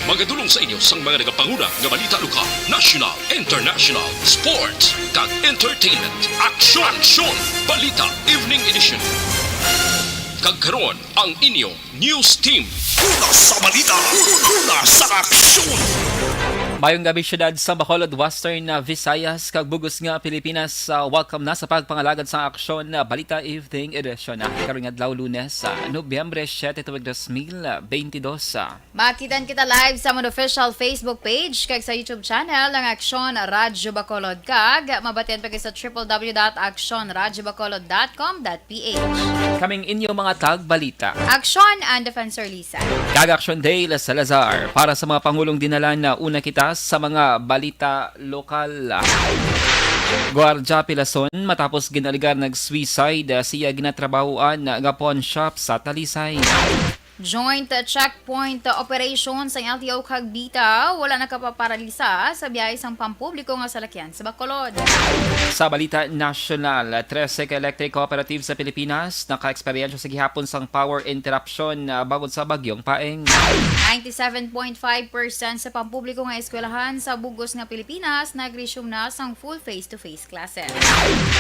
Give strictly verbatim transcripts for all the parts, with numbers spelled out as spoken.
Magadulong sa inyo sang mga nagapanguna nga balita lokal, national, international, sports, kag entertainment. Aksyon! Aksyon! Balita Evening Edition. Kag karon, ang inyo news team. Una sa balita, una sa aksyon. Mayong gabi, syudad sa Bacolod, Western, uh, Visayas, kag bug-os nga Pilipinas. Uh, welcome na sa pagpangalagad sa aksyon, uh, Balita Evening Edition. Uh, karong adlaw, Lunes, uh, Nobyembre siete, tuig dos mil bentidós. Uh, Makitan kita live sa amon official Facebook page kag sa YouTube channel, ang Aksyon Radyo Bacolod, kag mabatian pa kita sa triple W dot aksyon radyo bacolod dot com dot P H. Kaming inyo mga tagbalita. Aksyon and Defensor Lisa. Kag Aksyon Dale Salazar. Para sa mga pangulong dinalan, na una kita sa mga balita lokal. Guardia Pilason matapos ginaligar nag-suicide, siya ginatrabahoan nga pawn shop sa Talisay. Joint checkpoint operation sang L T O kag BITA, wala nakapaparalisa sa biyahe sang pampubliko nga salakyan sa Bacolod. Sa balita nasyonal, trese ka electric cooperative sa Pilipinas naka-eksperyensya sa gihapon sang power interruption, ah, bangod sa Bagyong Paeng. Ninety-seven point five percent sa pampubliko nga eskwelahan sa bug-os nga Pilipinas nag-resume na sang full face-to-face classes.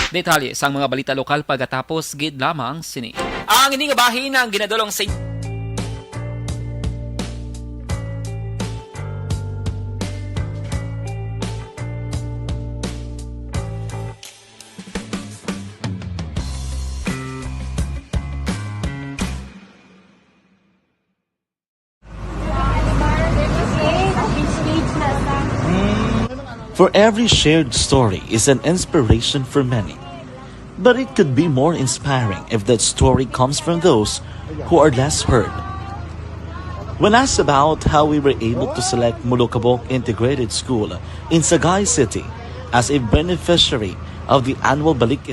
Detalye sang mga balita lokal pagkatapos gid lamang sini. Ang ini nga bahin ang ginadulong sa For every shared story is an inspiration for many. But it could be more inspiring if that story comes from those who are less heard. When asked about how we were able to select Molokabok Integrated School in Sagay City as a beneficiary of the annual Balik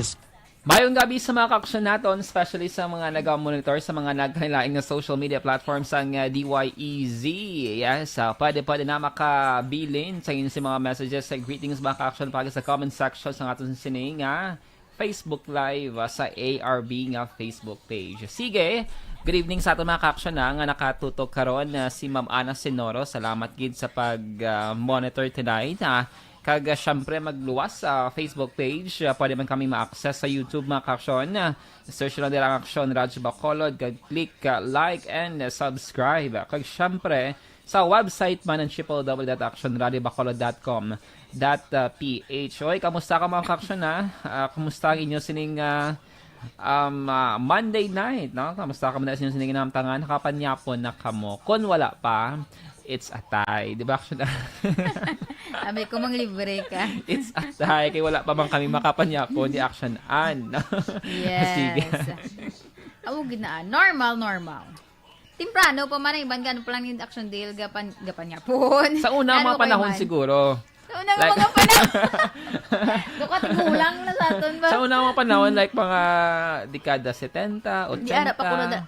Mayong gabi sa mga kaaksyon naton, especially sa mga nag-monitor sa mga nagkalain-lain nga social media platforms sang, uh, D Y E Z. Yes, uh, pwede, pwede na makabilin sa inyo sa mga messages sa greetings, mga kaaksyon, pagi sa comment section sa aton sini nga Facebook Live, uh, sa A R B nga Facebook page. Sige, good evening sa aton mga kaaksyon, ah, nga nakatutok karon, uh, si Ma'am Ana Senoro. Salamat gid sa pag, uh, monitor tonight, ah. Kag, ah, syempre, magluwas sa Facebook page. Ah, pwede man kami ma-access sa YouTube, mga kaaksyon. Ah, search lang dira ang Aksyon Radyo Bacolod, kag click, ah, like and subscribe. Kag syempre, sa website man ang triple W dot action radio bacolod dot com dot P H. Oy, kamusta ka, mga kaaksyon, ha? Ah, kamusta ang inyo sining, ah, um, ah, Monday night, no? Kamusta ka man sa inyo sining ginamtangan? Nakapanyapon na kamo? Kung wala pa, it's a tie. Di ba, Action Ann? Sabi ko, manglibre ka. It's a tie. Kay wala pa man kami makapanyapon, di Action Ann. Yes. Sige. Awo, ginaan. Normal, normal. Temprano pa man, iban gano pa lang ni Action Dale, gapan, gapanyapon. Sa una, mga panahon siguro. Sa una nga mga panahon. Dukat gulang na sa aton ba? Sa una, mga panahon, like, mga dekada setenta, ochenta. Di ara pa kuno da-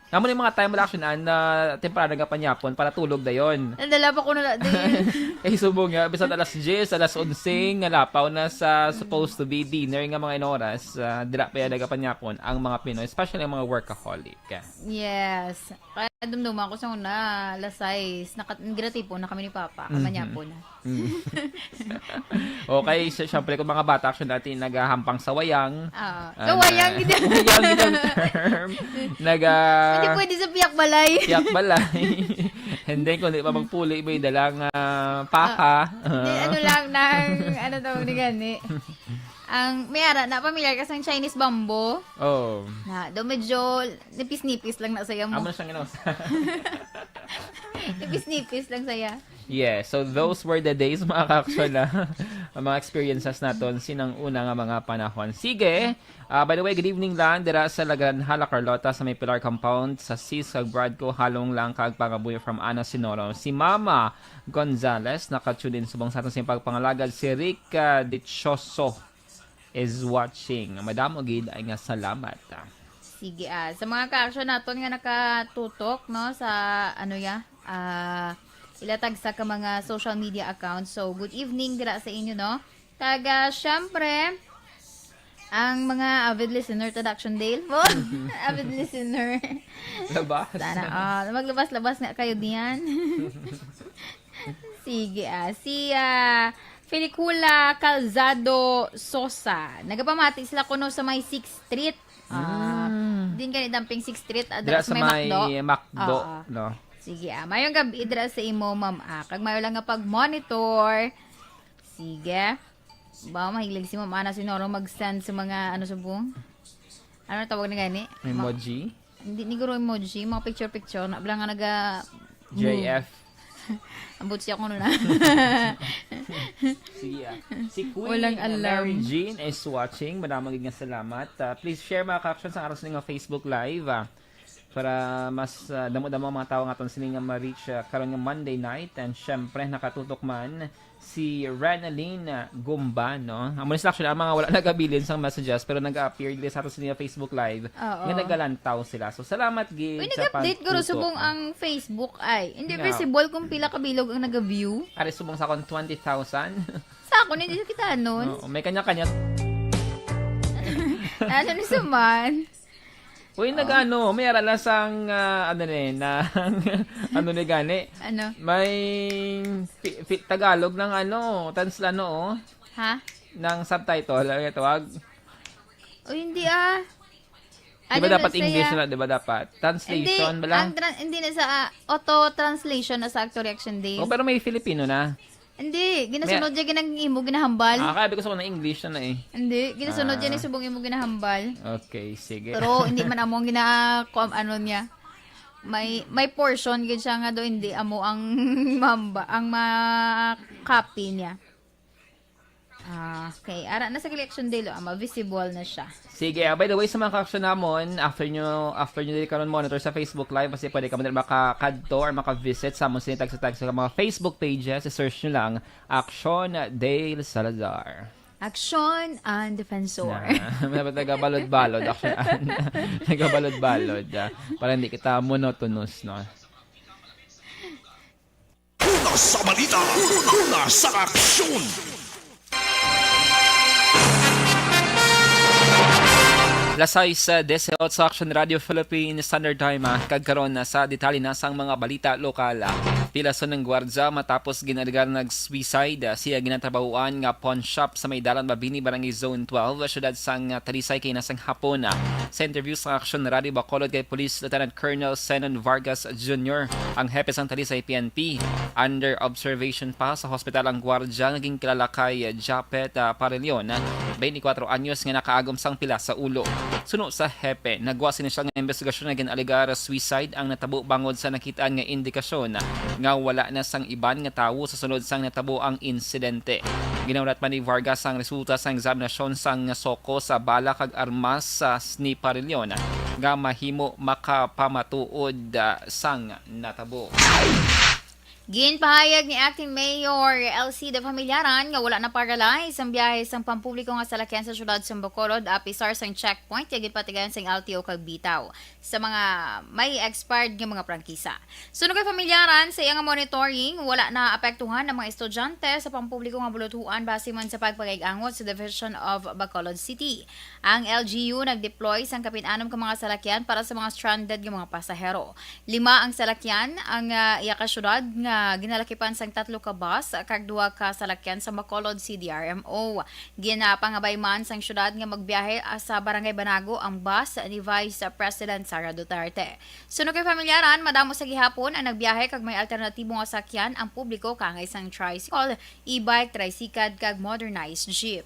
Amo ni mga time wala, Action Ann, na temprano nga panyapon para tulog dayon. Nadala pa kuno na din. Kay subo nga, bisan alas diyes, alas onse, nga lapaw na sa supposed to be dinner nga mga inoras, ah, dira pa yan nagapanyapon ang mga Pinoy, especially ang mga workaholic. Yes. Kaya dumduma ko sa una, alas sais, naka-, ginatipon na kami ni Papa, Mhm. Kamanyapon na. Mm. Okay, so, syempre, kung mga bata, actually, dati naghahampang sa wayang. Ah, ah, sa wayang, na-, gid. Wayang, gid ang term. Naga- Hindi pwede sa piyak balay. Piyak balay. And then, kung di pa magpuli, may dalang, ah, paha. Ah, di, ano lang, nang, ano tawag ni gani? Ang, may ara na, pamilyar ka sa Chinese bamboo? Oo. Na, do medyo nipis-nipis lang na saya mo. Amo na siyang inaus-. Nipis-nipis lang saya. Yeah, so those were the days, mga ka-action, ah. Ang mga experiences naton sinang una nga mga panahon. Sige, ah, by the way, good evening lang dira sa La Granja, La Carlota, sa may Pilar Compound, sa sis kag brad ko, halong lang kag pangabuhi from Ana Sinoro. Si Mama Gonzales, naka-tune in subong sa aton sa pagpangalagad. Si Rick, ah, Dichoso is watching. Madamo gid ay nga salamat. Sige, ah, sa mga ka-action naton nga nakatutok, no, sa, ano ya, ah, ila tagsa ka mga social media accounts. So, good evening dira sa inyo, no? Kag, ah, syempre, Ang mga avid listener, ta, Action Dale po. Avid listener. Labas. Sana, ah, maglabas-labas nga kayo diyan. Sige, ah. Si, ah, Felicula Calzado Sosa. Nagapamati sila kuno sa may Sixth Street. Ah, Mm. din gani damping Sixth Street, ah, Dira dira sa sa may may McDo. McDo, Oo. no? Sige, ah. Mayong gabi dira sa imo, ma'am, ah. Kag mayo lang nga pag-monitor. Sige. Ba, mahilig si Ma'am Ana Sinoro mag-send sa mga, ano, subong? Ano tawag na gani? Ma- Emoji? Hindi, ni guro emoji, mga picture-picture. Na, bala nga naga- J F. Ambot siya kung ano na. Sige, ah. Si Queen Walang alam. Mary Jean is watching. Madamang gid nga salamat. Ah, please share, mga ka-action, sa aras nga Facebook Live, ah, para mas, ah, damo-damo ang mga tawo nga aton sini nga ma-reach, ah, karon nga Monday night. And syempre, nakatutok man si Renalyn, ah, Gumba, no? Amo ni sila, actually, ang mga wala nagabilin sang messages pero nag-appear diri sa aton sini nga Facebook Live Oo. nga nagalantaw sila. So, salamat gid Uy, sa nag-update guro pagtutok, subong no? ang Facebook ay. Hindi No. visible kung pila ka bilog ang nag-view. Ari subong sa akon, twenty thousand. Sa akon, hindi kita nun. Oo, may kanya-kanya. Ano ni suman? Uy, Oh. nag-ano, may ara lang sang, ah, ano ni, na, ano ni gani? Ano? May fi-, fi-, Tagalog ng ano, translano, oh. Ha? Ng subtitle, ano yung tawag? O, hindi, ah. Di ba Ano dapat na English siya? na, di ba dapat? Translation Hindi, ba lang? ang tran-, hindi na sa, ah, auto-translation na sa Acto Reaction Day. Oh, pero may Filipino na. Hindi, ginasunod May niya, ginang imo, ginahambal. Ah, kaya ko sa na English na na eh. Hindi, ginasunod Ah. niya ni subong imo ginahambal. Okay, sige. Pero hindi man amo ang gina-, kuam-, ano niya. May, may portion gid siya nga do, hindi amo ang mamba, ang ma-copy niya. Ah, okay. Ara na sa election day, lo, ah, ma-visible na siya. Sige, ah, by the way, sa mga ka-action namon, after nyo, after nyo dili karon monitor sa Facebook Live, kasi pwede ka man makakadto or maka-visit sa amon sini tagsa-tagsa nga mga Facebook pages, i-search nyo lang, Action Dale Salazar. Action and Defensor. Na, may dapat nagabalod-balod, Action and nagabalod-balod, ah, para hindi kita monotonous, no? Una sa balita, una sa aksyon. Alas sais, ah, disiotso, Action Radio Philippine Standard Time, ah, kag karon na sa detalye na sang mga balita lokal, ah. Pilason ng gwardya matapos ginalegar nag-suicide, ah, siya ginatrabahoan nga pawn shop sa may Dalan Mabini, Barangay Zone twelve, siyudad sang, ah, Talisay, kay nasang hapon, ah. Sa interview sa Action Radio Bacolod kay Police Lieutenant Colonel Zenon Vargas Junior, ang hepe sang Talisay P N P, under observation pa sa hospital ang gwardya nga ginkilala kay Japet, ah, Parilion, twenty-four anyos, nga nakaagom sang pila sa ulo. Suno sa hepe, nagwa sa inisyal nga investigasyon nga gin-alegar suicide ang natabo bangod sa nakitaan nga indikasyon nga wala na sang iban nga tawo sa sulod sang natabo ang insidente. Ginahulat man ni Vargas ang resulta sang eksaminasyon sang soko sa bala kag armas sa ni Parilion nga mahimo makapamatuod, ah, sang natabo. Ginpahayag ni Acting Mayor Elcide Familiaran nga wala na paralyze ang biyahe sang pampubliko nga salakyan sa siyudad sa Bacolod, apisar sang checkpoint nga ginpatigayon sang L T O kag bitaw sa mga may expired nga mga prangkisa. Suno kay Familiaran, sa iyang monitoring, wala na apektuhan ang mga estudyante sa pampubliko nga buluthuan base man sa pagpakig-angot sa Division of Bacolod City. Ang L G U nag-deploy sang kapin-anom ka mga salakyan para sa mga stranded nga mga pasahero. Lima ang salakyan ang, ah, iya ka syudad nga ginalakipan sang tatlo ka bus kag duha ka salakyan sa Bacolod C D R M O. Ginapangabay man sang syudad nga magbiyahe, ah, sa Barangay Banago ang bus ni Vice President Sara Duterte. Suno kay Familiaran, madamo sa gihapon ang nagbiyahe kag may alternatibo nga sakyan ang publiko, kaangay sang tricycle, e-bike, tricycad, kag modernized jeep.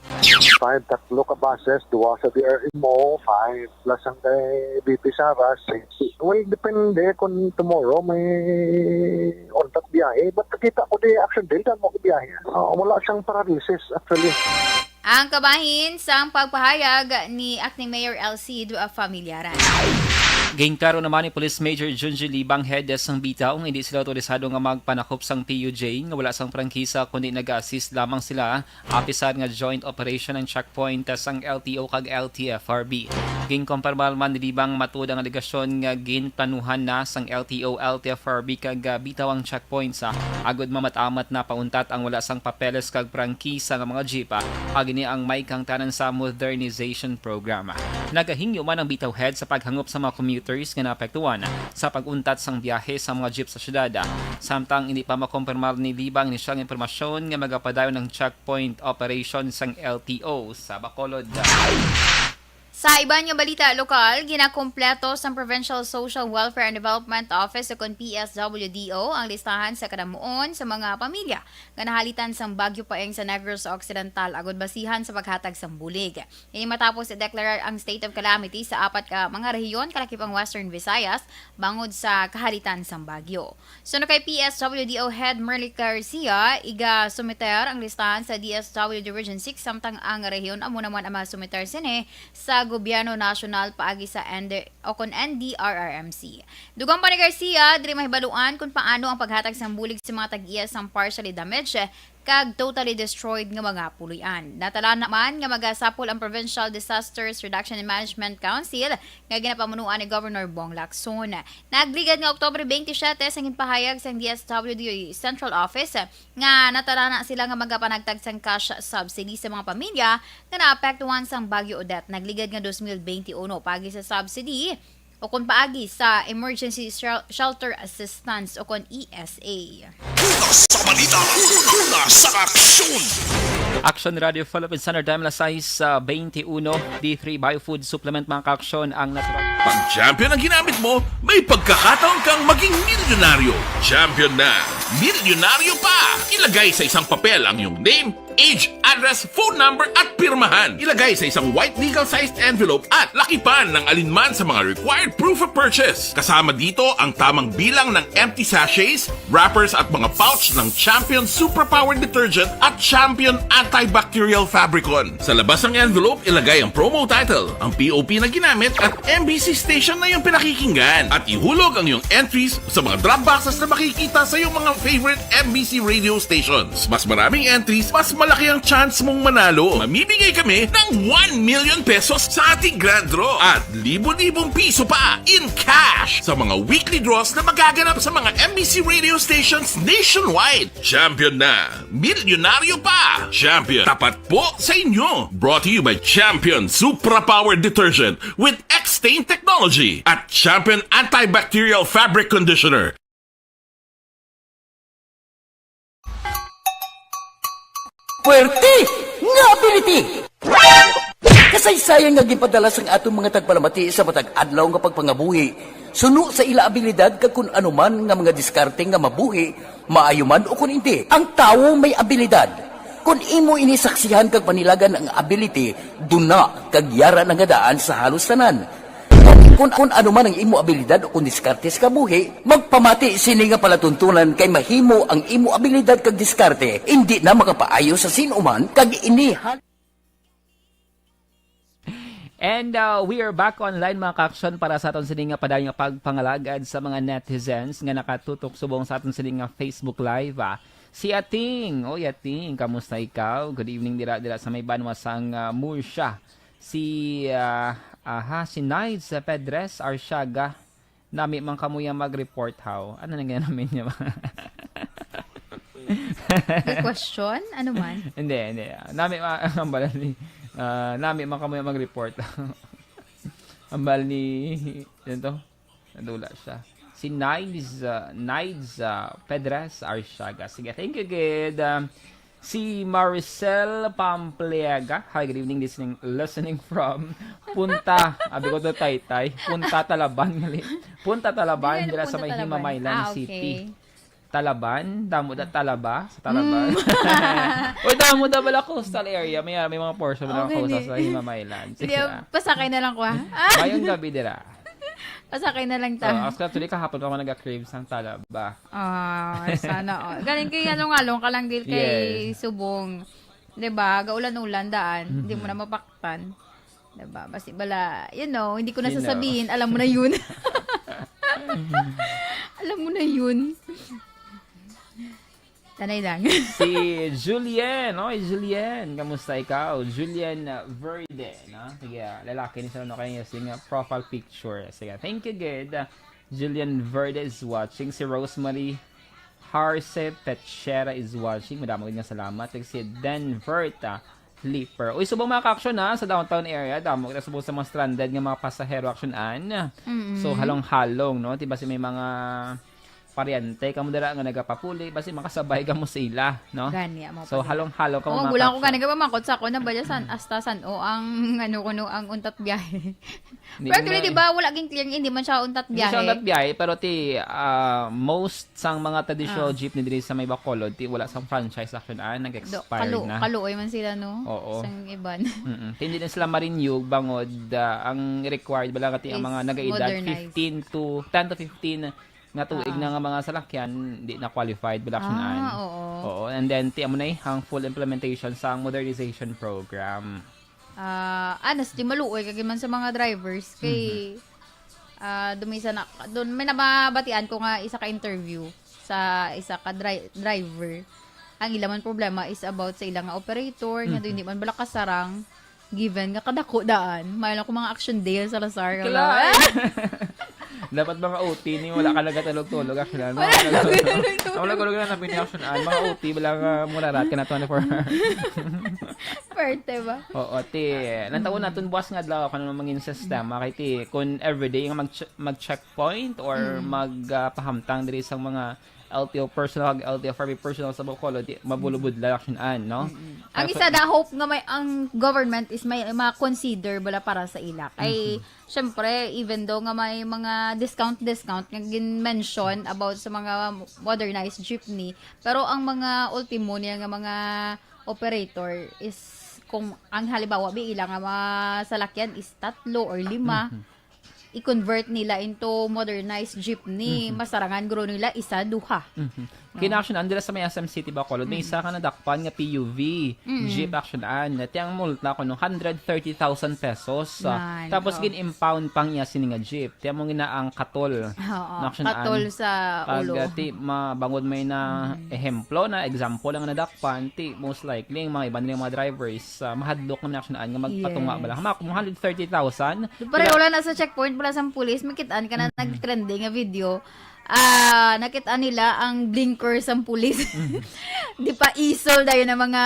Five, tatlo ka buses, duha sa D R M O, five plus ang kay B P Sara, six. Well, depende kung tomorrow may untat biyahe. But nakita ko di Action Dale, damo ko biyahe. Ah, wala siyang paralysis, actually. Ang kabahin sang pagpahayag ni Acting Mayor Elcide Familiaran. Ginklaro naman ni Police Major Junji Libang, head desk sang bitaw, nga hindi sila autorisado nga magpanakop sang P U J nga wala sang prangkisa, kundi nag-assist lamang sila apisar nga joint operation ang checkpoint sang L T O kag L T F R B. Ginkumpirmar man ni Libang, matud ang alegasyon nga ginplanuhan na sang L T O, L T F R B kag, ah, bitaw ang checkpoint sa agud mamat-amat na pauntat ang wala sang papeles kag prangkisa nga mga jeep, ah, ag ini ang may kahangtanan sa modernization program. Nagahingyo man ang bitaw head sa paghangop sa mga commuters nga naapektuhan sa pag-untat sang biyahe sa mga jeep sa syudad, samtang hindi pa makumpirmar ni Libang ni siyang impormasyon nga magapadayon ang checkpoint operation sang L T O sa Bacolod. Sa iban nga balita lokal, ginakumpleto sang Provincial Social Welfare and Development Office o kon P S W D O ang listahan sa kadamuon sa mga pamilya nga nahalitan sang Bagyo Paeng sa Negros Occidental, agud basihan sa paghatag sang bulig. Ini matapos i-deklarar ang state of calamity sa apat ka mga rehiyon, kalakip ang Western Visayas, bangod sa kahalitan sang bagyo. Suno kay P S W D O Head Merly Garcia, iga-sumiter ang listahan sa D S W D Region six, samtang ang rehiyon amo naman ang masumiter sini sa gobyerno nasyonal paagi sa N D, o kon N D R R M C. Dugang pa ni Garcia, diri mahibaluan kung paano ang paghatag sang bulig sa mga tag-iya sang partially damaged kag totally destroyed nga mga puloy-an. Natala naman nga magasapol ang Provincial Disasters Reduction and Management Council nga ginapamunuan ni Governor Bong Lacson. Nagligad nga Oktubre twenty-seven, sa ginpahayag sang D S W D Central Office nga natala na sila nga magapanagtag sang cash subsidy sa mga pamilya nga naapektuhan sang Bagyo Odette. Nagligad nga dos mil twenty-uno paagi sa subsidy o kon paagi sa Emergency Shel-, Shelter Assistance o kon E S A. Una sa balita, una sa aksyon. Action Radio Philippines Standard Time, alas sais, ah, twenty-uno, D three Biofood Supplement, mga ka-aksyon, ang natural. Pag champion ang ginamit mo, may pagkakataon kang maging milyonaryo. Champion na, milyonaryo pa! Ilagay sa isang papel ang iyong name, age, address, phone number, at pirmahan. Ilagay sa isang white legal-sized envelope at lakipan ng alinman sa mga required proof of purchase. Kasama dito ang tamang bilang ng empty sachets, wrappers, at mga pouch ng Champion Superpower Detergent at Champion Antibacterial Fabricon. Sa labas ng envelope, ilagay ang promo title, ang P O P na ginamit, at M B C station na iyong pinakikinggan. At ihulog ang iyong entries sa mga drop boxes na makikita sa iyong mga favorite M B C radio stations. Mas maraming entries, mas malaki ang chance mong manalo. Mamimigay kami ng one million pesos sa ating grand draw at libo-libong piso pa in cash sa mga weekly draws na magaganap sa mga M B C radio stations nationwide. Champion na! Milyonaryo pa! Champion, tapat po sa inyo! Brought to you by Champion Supra Power Detergent with X-Stain Technology at Champion Antibacterial Fabric Conditioner. Puwerte nga ability! Kasaysayan nga ginpadala sang aton mga tagpalamati sa matag adlaw nga pagpangabuhi, suno sa ila abilidad kag kun ano man nga mga diskarte nga mabuhi, maayo man o kun indi. Ang tawo may abilidad. Kun imo ini saksihan kag panilagan ang ability, duna kag yara na nga daan sa halos tanan. Kun, kun ano man ang imo abilidad o kun diskarte sa kabuhi, magpamati sini nga palatuntunan kay mahimo ang imo abilidad kag diskarte indi na makapaayo sa sin-o man kag ini hal- And, uh, we are back online, mga ka-aksyon, para sa aton sini nga padayon nga pagpangalagad sa mga netizens nga nakatutok subong sa aton sini nga Facebook Live, ah. Si Ating, oy Ating, kamusta ikaw? Good evening dira, dira sa may banwa sang, ah, Murcia. Si, ah, aha, si Nides Pedres Arsiaga. Nami man kamo yang mag-report, haw? Ano nang ginamit niya ba? May question? Ano man? Hindi, hindi. Nami ma-, ang balal ni, ah, nami man kamo yang mag-report. Ang balal ni, yun to? Nadula siya. Si Nides, ah, Nides, ah, Pedres Arsiaga. Sige, thank you, good. Um, si Maricel Pampliega. Hi, good evening. Listening, listening from Punta. Abi ko to, Taytay. Punta, Talaban. Ngali. Punta, Talaban. Dili, ano, dira sa Punta, may Talaban? Himamaylan Ah, City. Okay. Talaban? Damo da Talaba? Sa Talaban? Mm. Uy, damo da bala coastal area. May, may mga portion na Okay, coastal di. Sa Himamaylan. Sige, Hindi, ah. Pasakay na lang ko, ah. Mayong gabi dira. Pasakay na lang ta. Oh, actually, kahapon pa ako nag-crave sang Talaba. Ah, sana all. Galing kay along-along ka lang, dil kay Yes. Subong. 'Di ba? Gaulan-ulan daan. Hindi mo Mhm. na mapaktan. Diba? Basi bala, you know, hindi ko na sasabihin. Alam mo na yun. Alam mo na yun. Tanay lang. Si Julian. Oy, Julian, kamusta ikaw? Julian, uh, Verde, no? Sige, ah, lalaki ni sa ano kaya sing, uh, profile picture. Sige, thank you, good. Uh, Julian Verde is watching. Si Rosemary Harse Techera is watching. Madamo gid nga salamat. Kag si Dan Verta Leaper. Uy, subong mga ka-action, ha, sa downtown area. Damo kita subong sa mga stranded nga mga pasahero, action, an. Mm-mm. So, halong-halong, no? Di ba si may mga paryente kamo dira nga nagapapuli, basi makasabay kamo sa ila, no? Gani, amo So, pa gid. Halong-halong kamo Oh, mga gulang ko ka-action. Gani ka pamakot sa ako na ba dyan, san, hasta san, o ang, ano ko, no, ang untat biyahe. Hindi Pero actually, na di ba, wala ging clear, hindi man siya untat Hindi siya biyahe. Untat biyahe, pero ti, ah, most sang mga traditional Ah. jeepney diri sa may Bacolod, ti wala sang franchise action, ah, Do, nag-expire kalu-, na. Kaluoy man sila, no? Oo. Sang iban. Mm-mm. Ti hindi na sila ma-renew bangod, ah, ang required bala nga ti ang Is mga nagaedad modernized. fifteen to, ten to fifteen nga tuig Ah. na nga mga salakyan, di na qualified bala action, Ah, an. Oo. Oo, and then ti amo na eh, ang full implementation sang modernization program. Ah, honestly, maluoy kag man sa mga drivers kay, Mhm. ah, dumisa na, dun, may nababatian ko nga isa ka interview sa isa ka dri-, driver. Ang ila man problema is about sa ila nga operator, nga Mhm. doon di man bala kasarang, given nga kadako daan. May lang ko mga action day sa Lazar. Kala. Dapat mga O T ni, wala ka nagatulog-tulog, action, ano? Wala nagatulog-tulog. Wala ko lang na action, ah, mga O T, wala nga murarat ka na twenty-four hours. Perte ba? Oo, ti. Lantaon Mm. naton buwas nga adlaw kung ano mangin sistema, kay ti, kung everyday nga mag-, mag-checkpoint or Mm. mag, ah, pahamtang diri sa mga L T O personnel, L T F R B personnel sa Bacolod, ti, mabulubudla action an, no? Mm-mm. Ang Kaya isa sa da hope nga may, ang government is may ma-consider bala para sa ila. Kay, Mhm. syempre, even though nga may mga discount, discount nga gin-mention about sa mga modernized jeepney, pero ang mga ultimo niya nga mga operator is kung ang halimbawa, bi, ila nga mga salakyan is tatlo or lima, Mhm. i-convert nila into modernized jeepney, Mhm. masarangan guro nila isa, duha. Mhm. No? Kina action an dira sa may S M City Bacolod, may Mm. isa ka nadakpan nga P U V, Mm. jeep action an. Ti ang multa kuno hundred thirty thousand pesos. Ah, Nan, tapos oh. gin-impound pang iya sini nga jeep. Ti amo gina ang katol. Oo, Na action katol an. Sa Pag, ulo. Ah, ti, ma-, bangod may na Mm. ehemplo na, example lang nga nadakpan, ti most likely, ang mga iban nilang mga drivers, ah, mahadlok naman action an nga magpatunga Yes. bala. Hama, kung hundred thirty thousand, Pero pila- wala na sa checkpoint, wala sa pulis, makitaan ka na Mm-mm. nag-trending nga video. Ah, nakita nila ang blinker sa pulis. Mm-hmm. Di pa isol dayon ang mga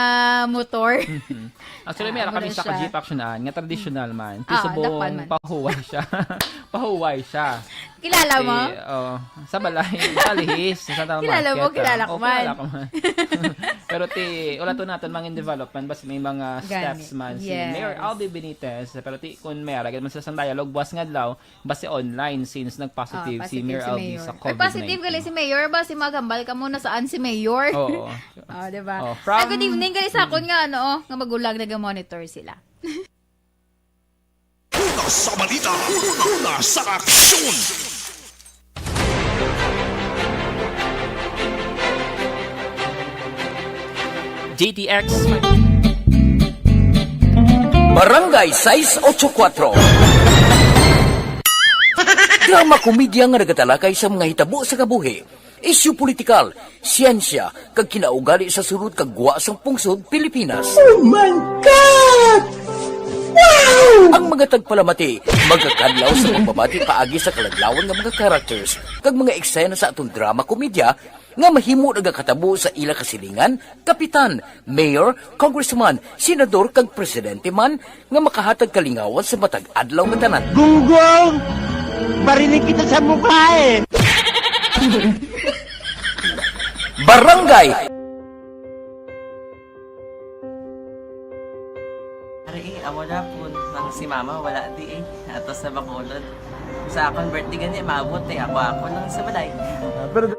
motor. Mm-hmm. Actually, may Ah, ara kami wala sa siya. Ka-jeep action an, nga traditional man. Ti Ah, subong dakpan man. Pahuway siya. Pahuway siya. Kilala mo? Ti, oh, sa balay, sa Lihis, sa Santa Kilala mo, Market, kilala ah. Ko Oh, man. Kilala ko man. Pero ti, wala to natin mga development, basta may mga Gani. Steps man si Yes. Mayor Albi Benitez. Pero ti, kung may ara man sa isang dialogue, buwas nga adlaw, basta online since nag-positive Ah, si positive Mayor si Albi Mayor. Sa Ay, positive COVID nineteen. Gali si Mayor ba? Si magambal ka muna saan si Mayor? Oo. Oh, di ba? Oh, from Ah, good evening, gali sa akon nga, ano, oh, nga magulang naga-monitor sila. Una sa balita, una sa aksyon. G T X. Barangay sais ocho kuatro. Drama komedya nga nagatalakay sa mga hitabo sa kabuhi, isyu politikal, siyensya, kag kinaugali sa sulod kag gwa sang pungsod Pilipinas. Oh my God! Wow! Ang mga tagpalamati magakadlaw sa pagbabati paagi sa kaladlawan nga mga characters kag mga eksena sa atong drama komedya nga mahimo nagakatabo sa ila kasilingan, kapitan, mayor, congressman, senador, kag presidente man nga makahatag kalingawan sa matag adlaw nga tanan. Gunggong! Barinig kita sa mukha eh! Barangay! Ari, eh, amo na po nang si mama, wala di eh. Ato sa Bacolod. Sa akon birthday gani, maabot eh. Ako, ako lang sa balay. Ah, pero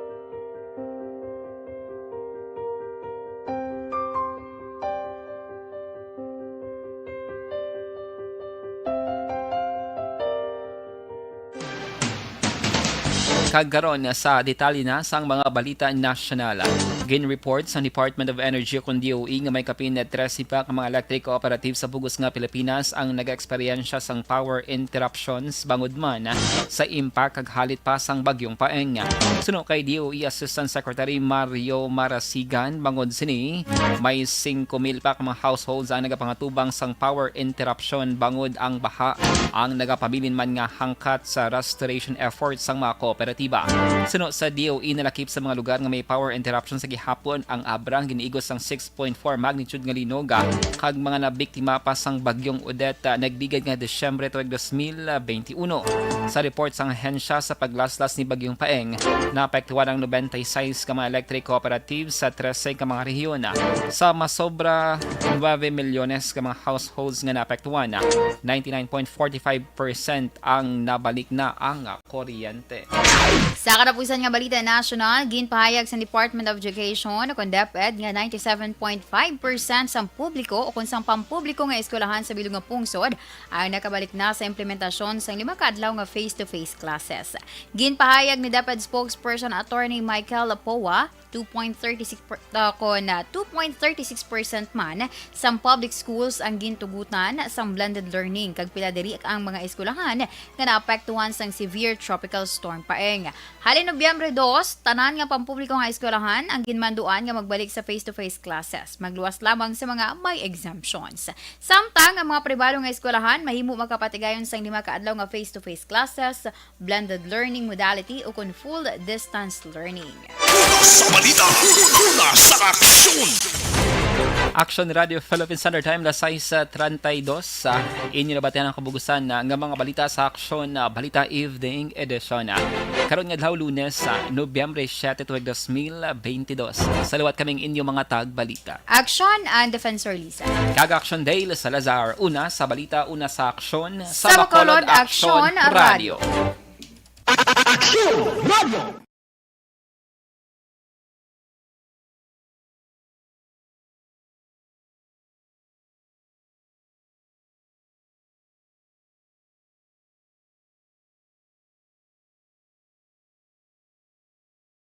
Kag karon sa detalye na sang mga balita nasyonal. Gin-report sa Department of Energy, kun D O E, nga may kapin na trese pa ka mga electric cooperatives sa bug-os nga Pilipinas ang nag-eksperyensya sang power interruptions bangod man sa impact kag halit pa sang Bagyong Paeng. Suno kay D O E Assistant Secretary Mario Marasigan, bangod sini, may singko mil pa ka mga households ang nagapangatubang sang power interruption bangod ang baha ang nagapabilin man nga hangkat sa restoration efforts sang mga kooperatiba. Suno sa D O E, nalakip sa mga lugar nga may power interruption sa gihapon ang Abra, giniigos sang six point four magnitude nga linog, ah, kag mga nabiktima pa sang Bagyong Odette, ah, nagligad nga Disyembre tuig dos mil benti uno. Sa report sang ahensya, sa paglaslas ni Bagyong Paeng, naapektuhan ang nobenta y seis ka mga electric cooperatives sa trese ka mga rehiyon, ah, sa masobra nuebe milyones ka mga households nga naapektuhan, ah, ninety-nine point forty-five percent ang nabalik na ang, ah, kuryente. Sa katapusan nga balita nasyonal, ginpahayag sa Department of Education o kon DepEd nga ninety-seven point five percent sang publiko o kon sang pampubliko nga eskwelahan sa bilog nga pungsod ang nakabalik na sa implementasyon sang lima ka adlaw nga face-to-face classes. Ginpahayag ni DepEd spokesperson Attorney Michael Lapoa, two point thirty-six per, uh, kon, uh, two point thirty-six percent man sang public schools ang gintugutan sang blended learning, kag pila diri ang mga eskwelahan nga naapektuhan sang severe tropical storm Paeng. Halin Nobyembre dos, tanan nga pampubliko nga eskwelahan ang ginmanduan nga magbalik sa face-to-face classes, magluwas lamang sa mga may exemptions. Samtang ang mga pribado nga eskwelahan mahimo makapatigayon sang lima ka adlaw nga face-to-face classes, blended learning modality, o kon full distance learning. Una sa balita, una sa aksyon. Action Radio Philippine Standard Time, las sais treinta y dos. Ah, inyo nabatian ang kabugusan, ah, nga mga balita sa Aksyon, ah, Balita Evening Edition, ah, karon nga adlaw, Lunes, ah, Nobyembre siete, tuig dos mil benti dos. Sa liwat kaming inyo mga tagbalita. Action and Defensor Lisa. Kag Action Dale Salazar. Una sa balita, una sa aksyon, sa Bacolod Action Radio. Action Radio.